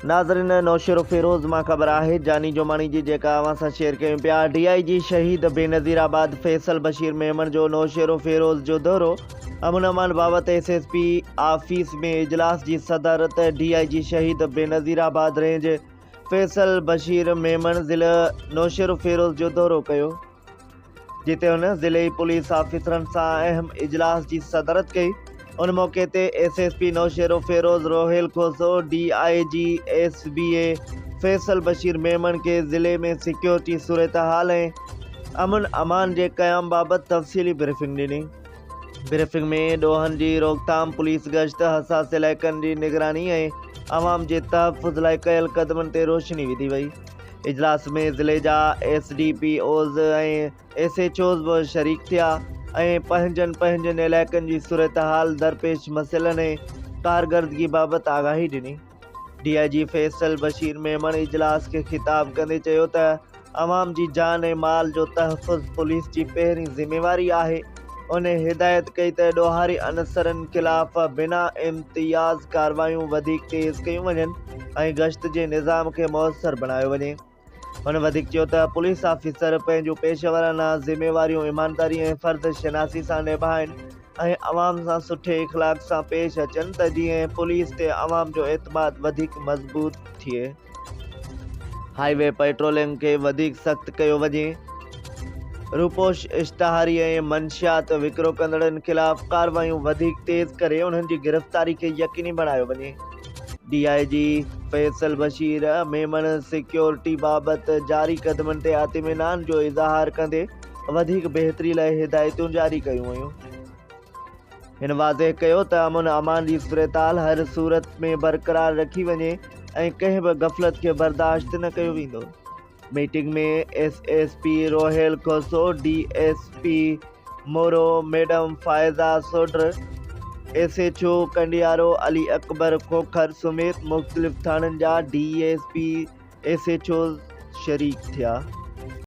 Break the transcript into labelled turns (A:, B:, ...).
A: ناظرين نوشهروفيروز مان خبر آهي جاني جماڻي جي جيڪا اوهان سان شيئر ڪيون پيا ڊي I جي شهيد بينظير آباد فيصل بشير ميمڻ جو نوشهروفيروز جو دورو امن امان بابت ايس ايس پي آفيس ۾ اجلاس جي صدارت ڊي I جي شهيد بينظير آباد رينج فيصل بشير ميمڻ ضلع نوشهروفيروز جو دورو ڪيو. جتي هن ضلعي پوليس آفيسرن سان اهم اجلاس جي صدارت ڪئي. ان موقعي تي S S P Naushahro Feroze Rohail Khoso, D I G S B A Faisal Bashir Memon کي ضلعي ۾ سيڪيورٽي صورتحال ۽ امن امان جي قيام بابت تفصيلي بريفنگ ڏني. بريفنگ ۾ ڏوهن جي روڪٿام، پوليس گشت، حساس علائقن جي نگراني ۽ عوام جي تحفظ لاء ڪيل قدمن تي روشني وڌي وئي. اجلاس ۾ ضلعي جا S D P Os ۽ S H Os به شريڪ ٿيا ۽ پنهنجن پنهنجن علائقن جي صورتحال، درپيش مسئلن ۽ ڪارڪردگي بابت آگاهي ڏني. ڊي I جي فيصل بشير ميمڻ اجلاس کي خطاب ڪندي چيو ته عوام جي جان ۽ مال جو تحفظ پوليس جي پهرين ذميواري آهي. هن هدايت ڪئي ته ڏوهاري عنصرن خلاف بنا امتياز ڪارروايون وڌيڪ تيز ڪيون وڃن ۽ گشت جي نظام کي موثر بڻايو وڃي. هن وڌيڪ چيو ته پوليس آفيسر پنهنجون پيشيوراڻا ذميواريون ايمانداري ۽ فرض شناسي سان نڀائين ۽ عوام سان سٺي اخلاق سان پيش اچن ته جيئن پوليس تي عوام جو اعتماد وڌيڪ مضبوط ٿئي. هاء وي پيٽرولنگ کي وڌيڪ سخت ڪيو وڃي، روپوش اشتهاري ۽ منشيات وڪرو ڪندڙن خلاف ڪارروايون وڌيڪ تيز ڪري انهن جي گرفتاري کي يقيني بڻايو وڃي. D I G Faisal Bashir Memon security بابت جاري قدمن تي اطمينان جو اظهار ڪندي وڌيڪ بهتري لاء هدايتون جاري ڪيون ويون. هن واضح ڪيو ته امن امان جي صورتحال هر صورت ۾ برقرار رکي وڃي ۽ ڪنهن به غفلت کي برداشت نه ڪيو ويندو. Meeting ۾ S S P Rohail Khoso, D S P Moro madam Faiza Sodhar, S H O Kandiaro Ali Akbar Khokhar سميت مختلف ٿاڻن جا D S P, S H Os شريڪ ٿيا.